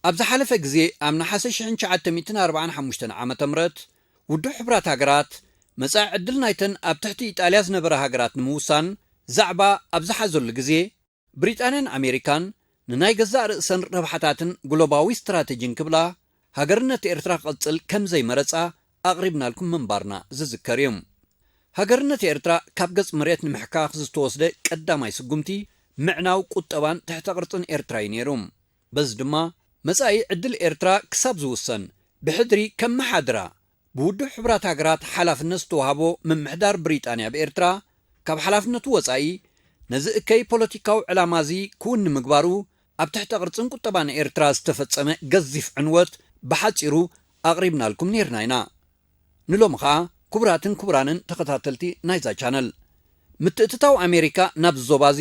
ኣብ ዝሓለፈ ግዜ፣ ኣብ ነሓሰ ሽሕን ትሽዓተ ሚእትን ኣርባዓን ሓሙሽተን ዓመተ ምህረት፣ ውድብ ሕቡራት ሃገራት መጻኢ ዕድል ናይተን ኣብ ትሕቲ ኢጣልያ ዝነበራ ሃገራት ንምውሳን ዛዕባ ኣብ ዝሓዘሉ ግዜ፣ ብሪጣንያን ኣሜሪካን ንናይ ገዛእ ርእሰን ረብሓታትን ግሎባዊ ስትራተጂን ክብላ፣ ሃገርነት ኤርትራ ክቕጽል ከም ዘይመረጻ ኣቕሪብናልኩም ምንባርና ዝዝከር እዩ። ሃገርነት ኤርትራ ካብ ገጽ መሬት ንምሕካኽ ዝተወስደ ቀዳማይ ስጉምቲ፣ ምዕናው ቁጠባን ትሕተ ቅርጽን ኤርትራ እዩ ነይሩ። በዚ ድማ፣ መጻኢ ዕድል ኤርትራ ክሳብ ዝውሰን፣ ብሕድሪ ከመሓድራ ብውድብ ሕቡራት ሃገራት ሓላፍነት ዝተዋህቦ ምምሕዳር ብሪጣንያ ብኤርትራ፣ ካብ ሓላፍነቱ ወጻኢ፣ ነዚ እከይ ፖለቲካዊ ዕላማ እዚ ክውን ንምግባሩ፣ ኣብ ትሕተ ቅርጽን ቁጠባን ኤርትራ ዝተፈጸመ ገዚፍ ዕንወት ብሓጺሩ ኣቕሪብናልኩም ነይርና ኢና። ንሎሚ ኸኣ፣ ክቡራትን ክቡራንን ተኸታተልቲ ናይዛ ቻነል፣ ምትእትታው ኣሜሪካ ናብዚ ዞባ እዚ፣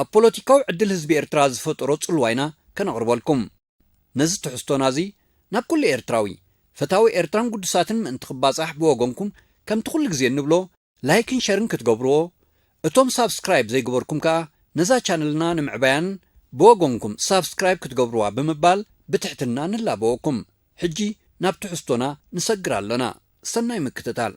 ኣብ ፖለቲካዊ ዕድል ህዝቢ ኤርትራ ዝፈጠሮ ጽልዋ ኢና ከነቕርበልኩም። ነዚ ትሕዝቶና እዚ ናብ ኩሉ ኤርትራዊ፣ ፈታዊ ኤርትራን ግዱሳትን ምእንቲ ክባጻሕ ብወገንኩም፣ ከምቲ ኩሉ ግዜ እንብሎ፣ ላይክን ሸርን ክትገብርዎ፣ እቶም ሳብስክራይብ ዘይገበርኩም ከኣ ነዛ ቻነልና ንምዕባያን ብወገንኩም ሳብስክራይብ ክትገብርዋ ብምባል ብትሕትና ንላበወኩም። ሕጂ ናብ ትሕዝቶና ንሰግር ኣሎና። ሰናይ ምክትታል።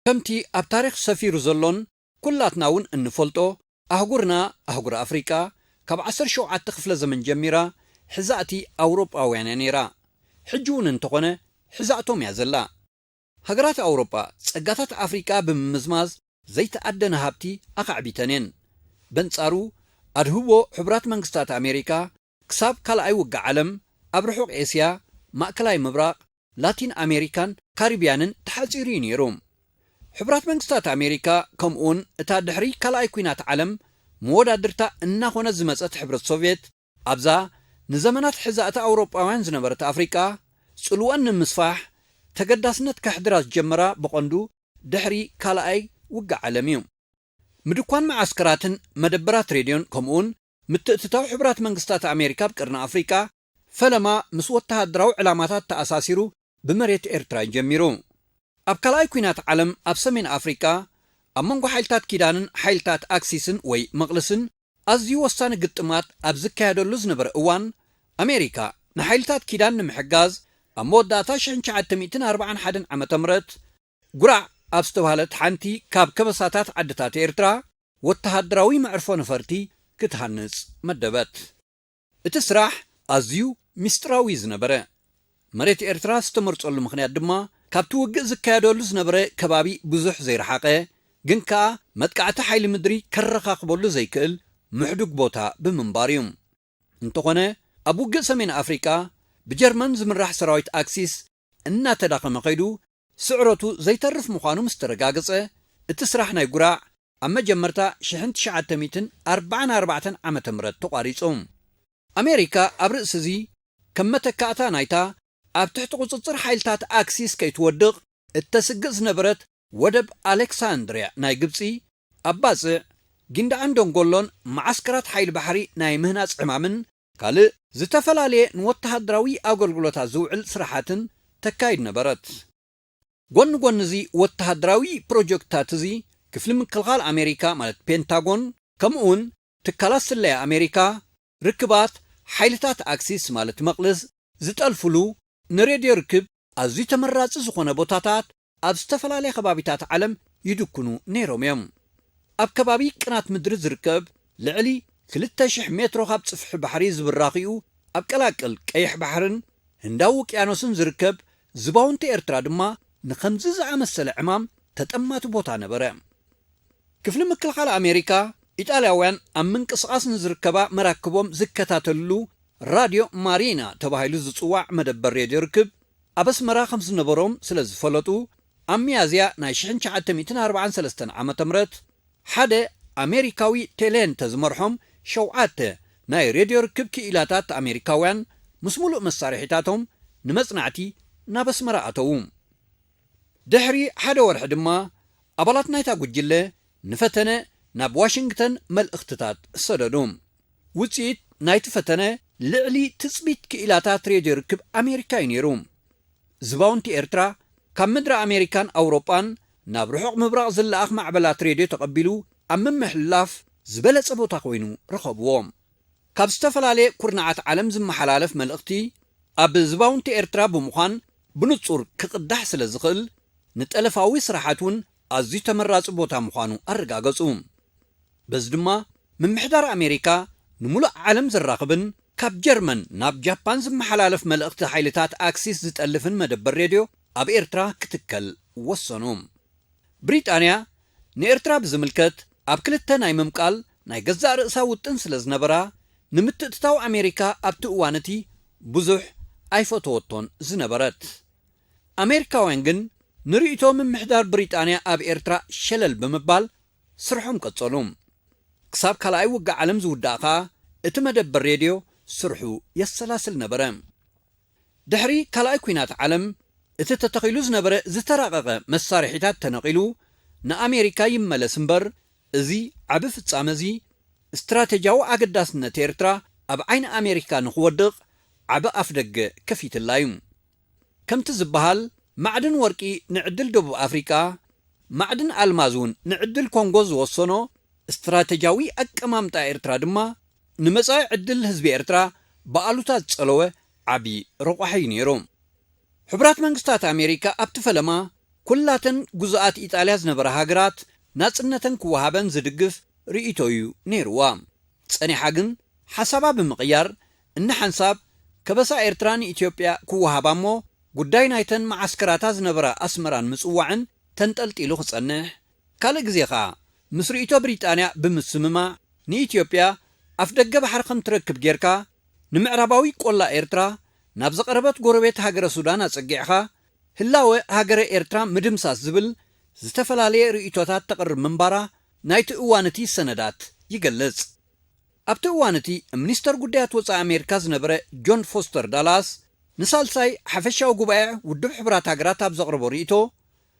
ከምቲ ኣብ ታሪኽ ሰፊሩ ዘሎን ኩላትና እውን እንፈልጦ፣ ኣህጉርና፣ ኣህጉር ኣፍሪቃ፣ ካብ ዓሰርተ ሸውዓተ ክፍለ ዘመን ጀሚራ ሕዛእቲ ኣውሮጳውያን እያ ነይራ። ሕጂ እውን እንተኾነ ሕዛእቶም እያ ዘላ። ሃገራት ኣውሮጳ ጸጋታት ኣፍሪቃ ብምምዝማዝ ዘይተኣደነ ሃብቲ ኣኻዕቢተን እየን። በንጻሩ፣ ኣድህቦ ሕቡራት መንግስታት ኣሜሪካ ክሳብ ካልኣይ ውግእ ዓለም ኣብ ርሑቕ ኤስያ፣ ማእከላይ ምብራቕ፣ ላቲን ኣሜሪካን ካሪብያንን ተሓጺሩ እዩ ነይሩ። ሕቡራት መንግስታት ኣሜሪካ፣ ከምኡውን እታ ድሕሪ ካልኣይ ኲናት ዓለም መወዳድርታ እናኾነት ዝመጸት ሕብረት ሶቭየት፣ ኣብዛ ንዘመናት ሕዛእቲ ኣውሮጳውያን ዝነበረት ኣፍሪቃ፣ ጽልወን ንምስፋሕ ተገዳስነት ከሕድራ ዝጀመራ ብቐንዱ ድሕሪ ካልኣይ ውግእ ዓለም እዩ። ምድኳን መዓስከራትን መደበራት ሬድዮን፣ ከምኡውን ምትእትታው ሕቡራት መንግስታት ኣሜሪካ ኣብ ቀርኒ ኣፍሪቃ፣ ፈለማ ምስ ወተሃደራዊ ዕላማታት ተኣሳሲሩ ብመሬት ኤርትራ እዩ ጀሚሩ። ኣብ ካልኣይ ኲናት ዓለም ኣብ ሰሜን ኣፍሪቃ፣ ኣብ መንጎ ሓይልታት ኪዳንን ሓይልታት ኣክሲስን ወይ መቕልስን ኣዝዩ ወሳኒ ግጥማት ኣብ ዝካየደሉ ዝነበረ እዋን፣ ኣሜሪካ ንሓይልታት ኪዳን ንምሕጋዝ ኣብ መወዳእታ ሽሕን ትሽዓተ ሚእትን ኣርባዓን ሓደን ዓመተ ምህረት፣ ጉራዕ ኣብ ዝተባህለት ሓንቲ ካብ ከበሳታት ዓድታት ኤርትራ፣ ወተሃደራዊ መዕርፎ ነፈርቲ ክትሃንጽ መደበት። እቲ ስራሕ ኣዝዩ ምስጢራዊ ዝነበረ፣ መሬት ኤርትራ ዝተመርጸሉ ምኽንያት ድማ፣ ካብቲ ውግእ ዝካየደሉ ዝነበረ ከባቢ ብዙሕ ዘይረሓቐ፣ ግን ከኣ መጥቃዕቲ ሓይሊ ምድሪ ከረኻኽበሉ ዘይክእል ምሕዱግ ቦታ ብምንባር እዩ። እንተኾነ፣ ኣብ ውግእ ሰሜን ኣፍሪቃ ብጀርመን ዝምራሕ ሰራዊት ኣክሲስ እናተዳኸመ ከይዱ፣ ስዕረቱ ዘይተርፍ ምዃኑ ምስ ተረጋገጸ፣ እቲ ስራሕ ናይ ጉራዕ ኣብ መጀመርታ ሽሕን ትሽዓተ ሚእትን ኣርባዓን ኣርባዕተን ዓመተ ምህረት ተቋሪጹ። ኣሜሪካ ኣብ ርእሲ እዚ ከም መተካእታ ናይታ ኣብ ትሕቲ ቁጽጽር ሓይልታት ኣክሲስ ከይትወድቕ እተስግእ ዝነበረት ወደብ ኣሌክሳንድርያ ናይ ግብጺ፣ ኣብ ባጽዕ ጊንዳዕን ደንጎሎን መዓስከራት ሓይሊ ባሕሪ ናይ ምህናጽ ዕማምን ካልእ ዝተፈላለየ ንወተሃደራዊ ኣገልግሎታት ዝውዕል ስራሓትን ተካይድ ነበረት። ጎኒ ጎኒ እዚ ወተሃደራዊ ፕሮጀክትታት እዚ፣ ክፍሊ ምክልኻል ኣሜሪካ ማለት ፔንታጎን፣ ከምኡ እውን ትካላት ስለያ ኣሜሪካ፣ ርክባት ሓይልታት ኣክሲስ ማለት መቕልስ ዝጠልፍሉ፣ ንሬድዮ ርክብ ኣዝዩ ተመራጺ ዝኾነ ቦታታት ኣብ ዝተፈላለያ ከባቢታት ዓለም ይድኩኑ ነይሮም እዮም። ኣብ ከባቢ ቅናት ምድሪ ዝርከብ፣ ልዕሊ ክልተ ሽሕ ሜትሮ ካብ ጽፍሒ ባሕሪ ዝብራኽኡ፣ ኣብ ቀላቅል ቀይሕ ባሕርን ህንዳዊ ውቅያኖስን ዝርከብ ዝባውንቲ ኤርትራ ድማ ንኸምዚ ዝኣመሰለ ዕማም ተጠማቲ ቦታ ነበረ። ክፍሊ ምክልኻል ኣሜሪካ፣ ኢጣልያውያን ኣብ ምንቅስቓስ ንዝርከባ መራክቦም ዝከታተልሉ ራድዮ ማሪና ተባሂሉ ዝጽዋዕ መደበር ሬድዮ ርክብ ኣብ ኣስመራ ከም ዝነበሮም ስለ ዝፈለጡ፣ ኣብ ሚያዝያ ናይ ሽሕን ትሽዓተ ሚእትን ኣርባዓን ሰለስተን ዓመተ ምህረት ሓደ ኣሜሪካዊ ቴሌንተ ዝመርሖም ሸውዓተ ናይ ሬድዮ ርክብ ክኢላታት ኣሜሪካውያን ምስ ሙሉእ መሳርሒታቶም ንመጽናዕቲ ናብ ኣስመራ ኣተዉ። ድሕሪ ሓደ ወርሒ ድማ ኣባላት ናይታ ጉጅለ ንፈተነ ናብ ዋሽንግተን መልእኽትታት ሰደዱ። ውጽኢት ናይቲ ፈተነ ልዕሊ ትጽቢት ክኢላታት ሬድዮ ርክብ ኣሜሪካ እዩ ነይሩ። ዝባውንቲ ኤርትራ ካብ ምድሪ ኣሜሪካን ኣውሮጳን ናብ ርሑቕ ምብራቕ ዝለኣኽ ማዕበላት ሬድዮ ተቐቢሉ ኣብ ምምሕልላፍ ዝበለጸ ቦታ ኮይኑ ረኸብዎ። ካብ ዝተፈላለየ ኩርናዓት ዓለም ዝመሓላለፍ መልእኽቲ ኣብ ዝባውንቲ ኤርትራ ብምዃን ብንጹር ክቕዳሕ ስለ ዝኽእል፣ ንጠለፋዊ ስራሓት እውን ኣዝዩ ተመራጺ ቦታ ምዃኑ ኣረጋገጹ። በዚ ድማ ምምሕዳር ኣሜሪካ ንምሉእ ዓለም ዘራኽብን ካብ ጀርመን ናብ ጃፓን ዝመሓላለፍ መልእኽቲ ሓይልታት ኣክሲስ ዝጠልፍን መደበር ሬድዮ ኣብ ኤርትራ ክትከል ወሰኑ። ብሪጣንያ ንኤርትራ ብዝምልከት ኣብ ክልተ ናይ ምምቃል ናይ ገዛእ ርእሳ ውጥን ስለ ዝነበራ፣ ንምትእትታው ኣሜሪካ ኣብቲ እዋን እቲ ብዙሕ ኣይፈተወቶን ዝነበረት። ኣሜሪካውያን ግን ንርእይቶ ምምሕዳር ብሪጣንያ ኣብ ኤርትራ ሸለል ብምባል ስርሖም ቀጸሉ። ክሳብ ካልኣይ ውግእ ዓለም ዝውዳእ ከኣ እቲ መደበር ሬድዮ ስርሑ የሰላስል ነበረ። ድሕሪ ካልኣይ ኲናት ዓለም እቲ ተተኺሉ ዝነበረ ዝተራቐቐ መሳርሒታት ተነቒሉ ንኣሜሪካ ይመለስ እምበር፣ እዚ ዓቢ ፍጻመ እዚ ስትራተጂያዊ ኣገዳስነት ኤርትራ ኣብ ዓይኒ ኣሜሪካ ንኽወድቕ ዓቢ ኣፍደገ ከፊትላ እዩ። ከምቲ ዝበሃል፣ ማዕድን ወርቂ ንዕድል ደቡብ ኣፍሪቃ፣ ማዕድን ኣልማዝ እውን ንዕድል ኮንጎ ዝወሰኖ ስትራተጂያዊ ኣቀማምጣ ኤርትራ ድማ ንመጻኢ ዕድል ህዝቢ ኤርትራ ብኣሉታ ዝጸለወ ዓቢ ረቋሒ እዩ ነይሩ። ሕቡራት መንግስታት ኣሜሪካ ኣብቲ ፈለማ ኩላተን ግዙኣት ኢጣልያ ዝነበራ ሃገራት ናጽነተን ክወሃበን ዝድግፍ ርእይቶ እዩ ነይርዋ። ጸኒሓ ግን ሓሳባ ብምቕያር፣ እንሓንሳብ ከበሳ ኤርትራ ንኢትዮጵያ ክወሃባ እሞ፣ ጉዳይ ናይተን መዓስከራታ ዝነበራ ኣስመራን ምጽዋዕን ተንጠልጢሉ ክጸንሕ፣ ካልእ ግዜ ኸኣ ምስ ርእይቶ ብሪጣንያ ብምስምማዕ፣ ንኢትዮጵያ ኣፍደገ ባሕሪ ከም ትረክብ ጌርካ፣ ንምዕራባዊ ቆላ ኤርትራ ናብ ዝቐረበት ጎረቤት ሃገረ ሱዳን ኣጸጊዕኻ፣ ህላወ ሃገረ ኤርትራ ምድምሳስ ዝብል ዝተፈላለየ ርእይቶታት ተቕርብ ምንባራ ናይቲ እዋን እቲ ሰነዳት ይገልጽ። ኣብቲ እዋን እቲ ሚኒስተር ጉዳያት ወጻኢ ኣሜሪካ ዝነበረ ጆን ፎስተር ዳላስ ንሳልሳይ ሓፈሻዊ ጉባኤ ውድብ ሕቡራት ሃገራት ኣብ ዘቕረቦ ርእይቶ፣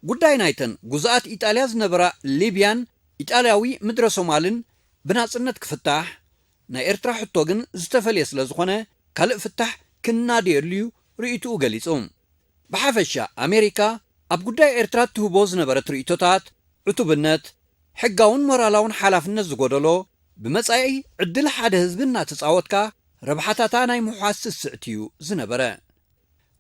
ጉዳይ ናይተን ግዙኣት ኢጣልያ ዝነበራ ሊብያን ኢጣልያዊ ምድረ ሶማልን ብናጽነት ክፍታሕ፣ ናይ ኤርትራ ሕቶ ግን ዝተፈልየ ስለ ዝኾነ ካልእ ፍታሕ ክናደየሉ እዩ ርእይትኡ ገሊጹ። ብሓፈሻ ኣሜሪካ ኣብ ጉዳይ ኤርትራ ትህቦ ዝነበረት ርእይቶታት ዕቱብነት፣ ሕጋውን ሞራላውን ሓላፍነት ዝጎደሎ፣ ብመጻኢ ዕድል ሓደ ህዝቢ እናተጻወትካ ረብሓታታ ናይ ምውሓስ ስስዕት እዩ ዝነበረ።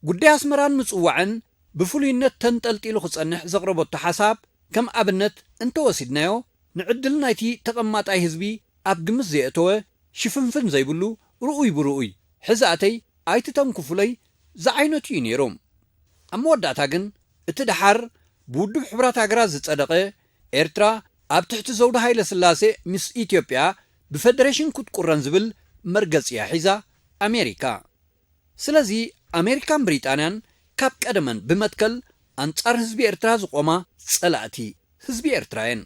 ጉዳይ ኣስመራን ምጽዋዕን ብፍሉይነት ተንጠልጢሉ ክጸንሕ ዘቕረበቶ ሓሳብ ከም ኣብነት እንተወሲድናዮ፣ ንዕድል ናይቲ ተቐማጣይ ህዝቢ ኣብ ግምት ዘየእተወ፣ ሽፍንፍን ዘይብሉ፣ ርኡይ ብርኡይ፣ ሕዛእተይ ኣይትተንክፉለይ ዝዓይነቱ እዩ ነይሩ። ኣብ መወዳእታ ግን እቲ ደሓር ብውድብ ሕቡራት ሃገራት ዝጸደቐ፣ ኤርትራ ኣብ ትሕቲ ዘውዲ ሃይለ ስላሴ ምስ ኢትዮጵያ ብፈደሬሽን ክትቁረን ዝብል መርገጺ እያ ሒዛ ኣሜሪካ። ስለዚ ኣሜሪካን ብሪጣንያን ካብ ቀደመን ብመትከል ኣንጻር ህዝቢ ኤርትራ ዝቖማ ጸላእቲ ህዝቢ ኤርትራ እየን።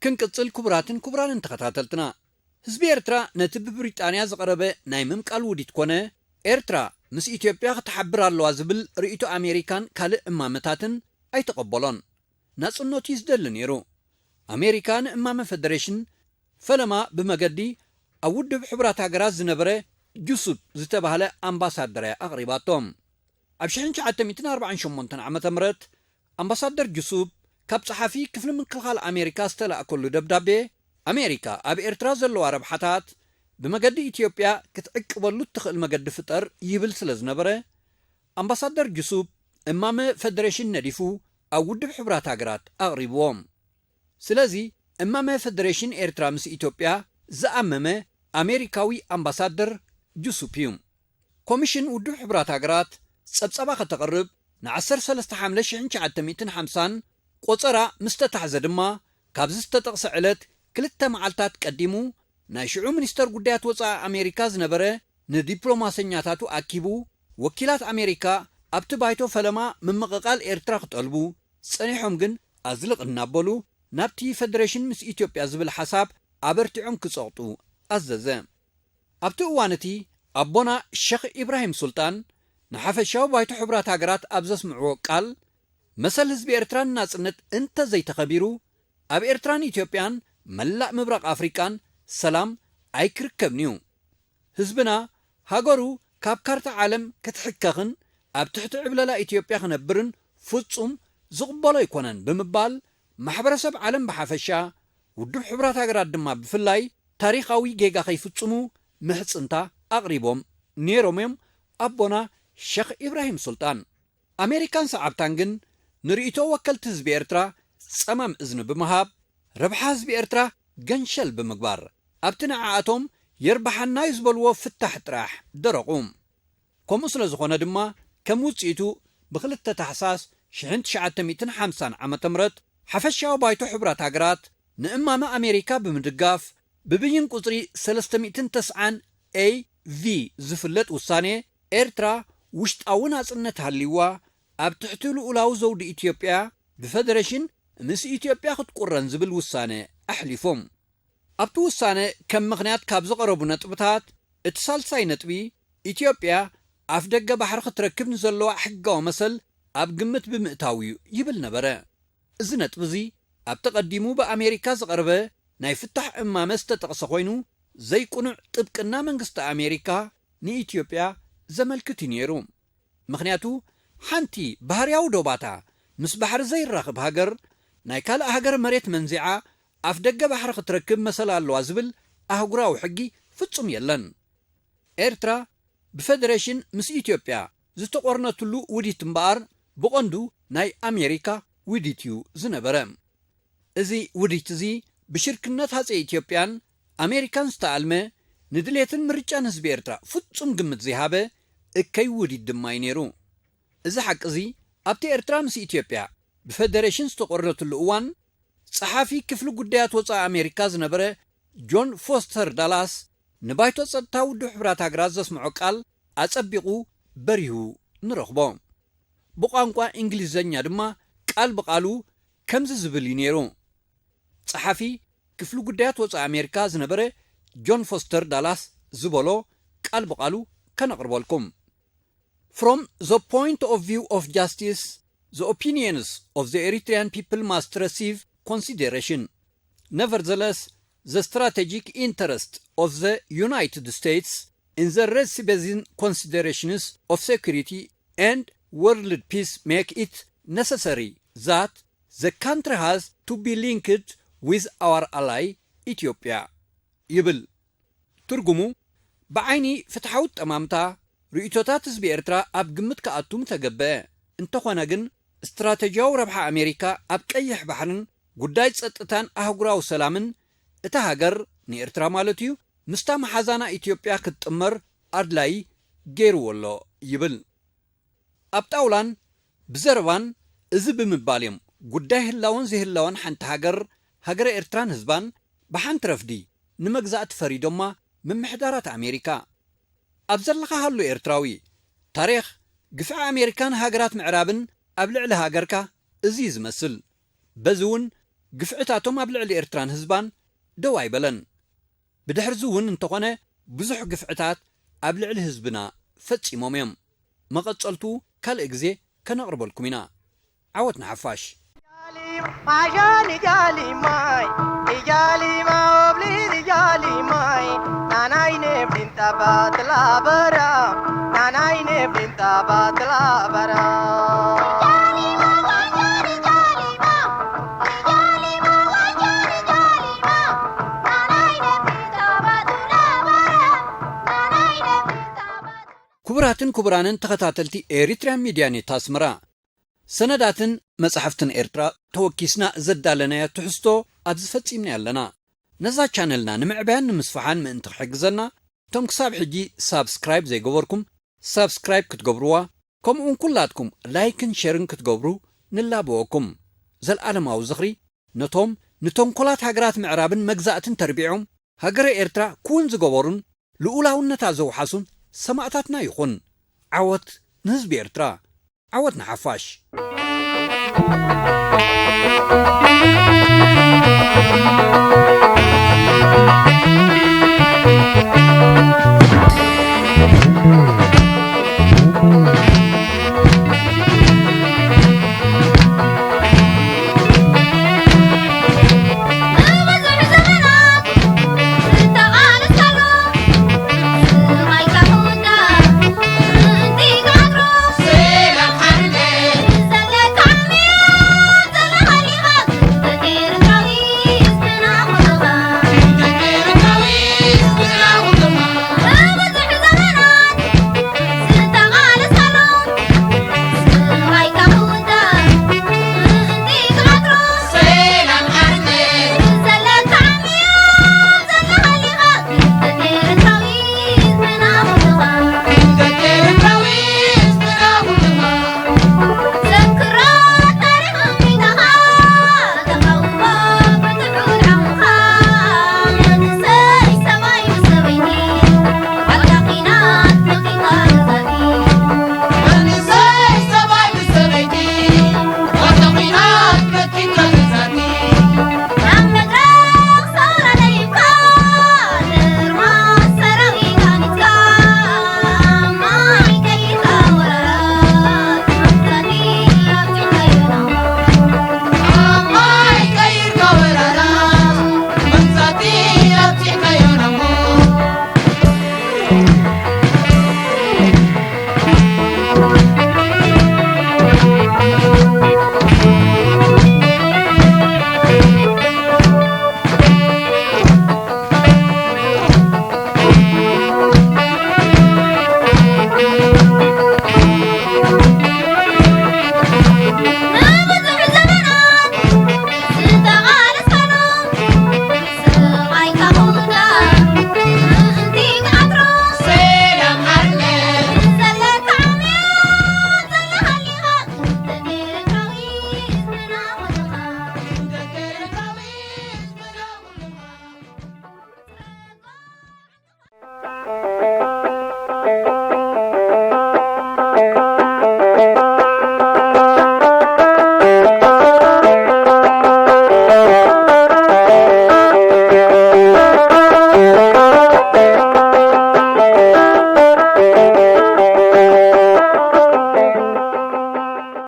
ክንቅጽል፣ ክቡራትን ክቡራንን ተኸታተልትና፣ ህዝቢ ኤርትራ ነቲ ብብሪጣንያ ዝቐረበ ናይ ምምቃል ውዲት ኮነ፣ ኤርትራ ምስ ኢትዮጵያ ክትሓብር ኣለዋ ዝብል ርእይቶ ኣሜሪካን ካልእ እማመታትን ኣይተቐበሎን። ናጽነቱ እዩ ዝደሊ ነይሩ። ኣሜሪካ ንእማመ ፈደሬሽን ፈለማ ብመገዲ ኣብ ውድብ ሕቡራት ሃገራት ዝነበረ ጁሱፕ ዝተባህለ ኣምባሳደር እያ ኣቕሪባቶ። ኣብ ሽሕን ትሽዓተ ሚእትን ኣርባዓን ሸሞንተን ዓመተ ምህረት ኣምባሳደር ጁሱፕ ካብ ጸሓፊ ክፍሊ ምክልኻል ኣሜሪካ ዝተላእከሉ ደብዳቤ፣ ኣሜሪካ ኣብ ኤርትራ ዘለዋ ረብሓታት ብመገዲ ኢትዮጵያ ክትዕቅበሉ እትኽእል መገዲ ፍጠር ይብል ስለ ዝነበረ፣ ኣምባሳደር ጁሱፕ እማመ ፈደሬሽን ነዲፉ ኣብ ውድብ ሕቡራት ሃገራት ኣቕሪብዎ። ስለዚ እማመ ፈደሬሽን ኤርትራ ምስ ኢትዮጵያ ዝኣመመ ኣሜሪካዊ ኣምባሳደር ጁሱፕ እዩ። ኮሚሽን ውድብ ሕቡራት ሃገራት ጸብጻባ ከተቕርብ ንዓሰርተ ሰለስተ ሓምለ ሽሕን ትሽዓተ ሚእትን ሓምሳን ቆጸራ ምስ ተታሕዘ ድማ፣ ካብዚ ዝተጠቕሰ ዕለት ክልተ መዓልታት ቀዲሙ፣ ናይ ሽዑ ሚኒስተር ጉዳያት ወጻኢ ኣሜሪካ ዝነበረ ንዲፕሎማሰኛታቱ ኣኪቡ፣ ወኪላት ኣሜሪካ ኣብቲ ባይቶ ፈለማ ምምቕቓል ኤርትራ ክጠልቡ ጸኒሖም፣ ግን ኣዝልቕ እናበሉ ናብቲ ፈደሬሽን ምስ ኢትዮጵያ ዝብል ሓሳብ ኣበርቲዖም ክጸቕጡ ኣዘዘ። ኣብቲ እዋን እቲ ኣቦና ሸኽ ኢብራሂም ሱልጣን ንሓፈሻዊ ባይቶ ሕቡራት ሃገራት ኣብ ዘስምዕዎ ቃል፣ መሰል ህዝቢ ኤርትራ ንናጽነት እንተ ዘይተኸቢሩ፣ ኣብ ኤርትራን ኢትዮጵያን መላእ ምብራቕ ኣፍሪቃን ሰላም ኣይክርከብን እዩ። ህዝብና ሃገሩ ካብ ካርታ ዓለም ክትሕከኽን ኣብ ትሕቲ ዕብለላ ኢትዮጵያ ክነብርን ፍጹም ዝቕበሎ ኣይኮነን ብምባል፣ ማሕበረሰብ ዓለም ብሓፈሻ፣ ውድብ ሕቡራት ሃገራት ድማ ብፍላይ፣ ታሪኻዊ ጌጋ ከይፍጽሙ ምሕጽንታ ኣቕሪቦም ነይሮም እዮም ኣቦና ሸኽ ኢብራሂም ሱልጣን። ኣሜሪካን ሰዓብታን ግን ንርእይቶ ወከልቲ ህዝቢ ኤርትራ ጸማም እዝኒ ብምሃብ፣ ረብሓ ህዝቢ ኤርትራ ገንሸል ብምግባር፣ ኣብቲ ንዓኣቶም የርብሓና እዩ ዝበልዎ ፍታሕ ጥራሕ ደረቑ። ከምኡ ስለ ዝኾነ ድማ፣ ከም ውጽኢቱ፣ ብክልተ ታሕሳስ ሽሕን ትሽዓተ ሚእትን ሓምሳን ዓመተ ምህረት፣ ሓፈሻዊ ባይቶ ሕቡራት ሃገራት ንእማመ ኣሜሪካ ብምድጋፍ፣ ብብይን ቁጽሪ ሰለስተ ሚእትን ተስዓን ኤ ቪ ዝፍለጥ ውሳኔ፣ ኤርትራ ውሽጣዊ ናጽነት ሃልይዋ፣ ኣብ ትሕቲ ልኡላዊ ዘውዲ ኢትዮጵያ፣ ብፈደሬሽን ምስ ኢትዮጵያ ክትቁረን ዝብል ውሳነ ኣሕሊፎም። ኣብቲ ውሳነ ከም ምኽንያት ካብ ዝቐረቡ ነጥብታት፣ እቲ ሳልሳይ ነጥቢ፣ ኢትዮጵያ ኣፍ ደገ ባሕሪ ክትረክብ ንዘለዋ ሕጋዊ መሰል ኣብ ግምት ብምእታው እዩ ይብል ነበረ። እዚ ነጥቢ እዚ ኣብቲ ቀዲሙ ብኣሜሪካ ዝቐረበ ናይ ፍታሕ እማመ ዝተጠቕሰ ኮይኑ፣ ዘይቅኑዕ ጥብቅና መንግስቲ ኣሜሪካ ንኢትዮጵያ ዘመልክት እዩ ነይሩ። ምኽንያቱ፣ ሓንቲ ባህርያዊ ዶባታ ምስ ባሕሪ ዘይራኽብ ሃገር፣ ናይ ካልእ ሃገር መሬት መንዚዓ ኣፍ ደገ ባሕሪ ክትረክብ መሰል ኣለዋ ዝብል ኣህጉራዊ ሕጊ ፍጹም የለን። ኤርትራ ብፈደሬሽን ምስ ኢትዮጵያ ዝተቖርነትሉ ውዲት እምበኣር፣ ብቐንዱ ናይ ኣሜሪካ ውዲት እዩ ዝነበረ። እዚ ውዲት እዚ ብሽርክነት ሃጸይ ኢትዮጵያን ኣሜሪካን ዝተኣልመ፣ ንድሌትን ምርጫን ህዝቢ ኤርትራ ፍጹም ግምት ዘይሃበ እከይ ውዲት ድማ እዩ ነይሩ። እዚ ሓቂ እዚ ኣብቲ ኤርትራ ምስ ኢትዮጵያ ብፈደሬሽን ዝተቖርነትሉ እዋን፣ ጸሓፊ ክፍሊ ጉዳያት ወጻኢ ኣሜሪካ ዝነበረ ጆን ፎስተር ዳላስ ንባይቶ ጸጥታ ውድብ ሕቡራት ሃገራት ዘስምዖ ቃል ኣጸቢቑ በሪሁ ንረኽቦ። ብቋንቋ እንግሊዘኛ ድማ ቃል ብቓሉ ከምዚ ዝብል እዩ ነይሩ። ጸሓፊ ክፍሊ ጉዳያት ወጻኢ ኣሜሪካ ዝነበረ ጆን ፎስተር ዳላስ ዝበሎ ቃል ብቓሉ ከነቕርበልኩም። From the point of view of justice, the opinions of the Eritrean people must receive consideration. Nevertheless, the strategic interest of the United States in the Red Sea Basin considerations of security and world peace make it necessary that the country has to be linked with our ally Ethiopia ይብል። ትርጉሙ፣ ብዓይኒ ፍትሓዊ ጠማምታ ርእይቶታት ህዝቢ ኤርትራ ኣብ ግምት ክኣቱ ምተገበአ፣ እንተኾነ ግን ስትራተጂያዊ ረብሓ ኣሜሪካ ኣብ ቀይሕ ባሕርን ጉዳይ ጸጥታን ኣህጉራዊ ሰላምን እታ ሃገር፣ ንኤርትራ ማለት እዩ፣ ምስታ መሓዛና ኢትዮጵያ ክትጥመር ኣድላይ ገይርዎ ኣሎ ይብል። ኣብ ጣውላን ብዘረባን እዚ ብምባል እዮም ጉዳይ ህላወን ዘይህላወን ሓንቲ ሃገር፣ ሃገረ ኤርትራን ህዝባን ብሓንቲ ረፍዲ ንመግዛእቲ ፈሪዶማ ምምሕዳራት ኣሜሪካ። ኣብ ዘለኻ ሃሉ ኤርትራዊ፣ ታሪኽ ግፍዒ ኣሜሪካን ሃገራት ምዕራብን ኣብ ልዕሊ ሃገርካ እዚ እዩ ዝመስል። በዚ እውን ግፍዕታቶም ኣብ ልዕሊ ኤርትራን ህዝባን ደው ኣይበለን። ብድሕርዚ እውን እንተኾነ ብዙሕ ግፍዕታት ኣብ ልዕሊ ህዝብና ፈጺሞም እዮም። መቐጸልቱ ካልእ ግዜ ከነቕርበልኩም ኢና። ዓወት ንሓፋሽ። ክቡራትን ክቡራንን ተኸታተልቲ ኤሪትርያን ሚድያ ኔት ኣስመራ፣ ሰነዳትን መጻሕፍትን ኤርትራ ተወኪስና ዘዳለናዮ ትሕዝቶ ኣብዚ ፈጺምና ኣለና። ነዛ ቻነልና ንምዕባያን ንምስፋሓን ምእንቲ ክሕግዘና፣ እቶም ክሳብ ሕጂ ሳብስክራይብ ዘይገበርኩም ሳብስክራይብ ክትገብርዋ፣ ከምኡውን ኩላትኩም ላይክን ሸርን ክትገብሩ ንላበወኩም። ዘልኣለማዊ ዝኽሪ ነቶም ንተንኮላት ሃገራት ምዕራብን መግዛእትን ተርቢዖም ሃገረ ኤርትራ ክውን ዝገበሩን ልኡላውነታ ዘውሓሱን ሰማእታትና ይኹን። ዓወት ንህዝቢ ኤርትራ! ዓወት ንሓፋሽ!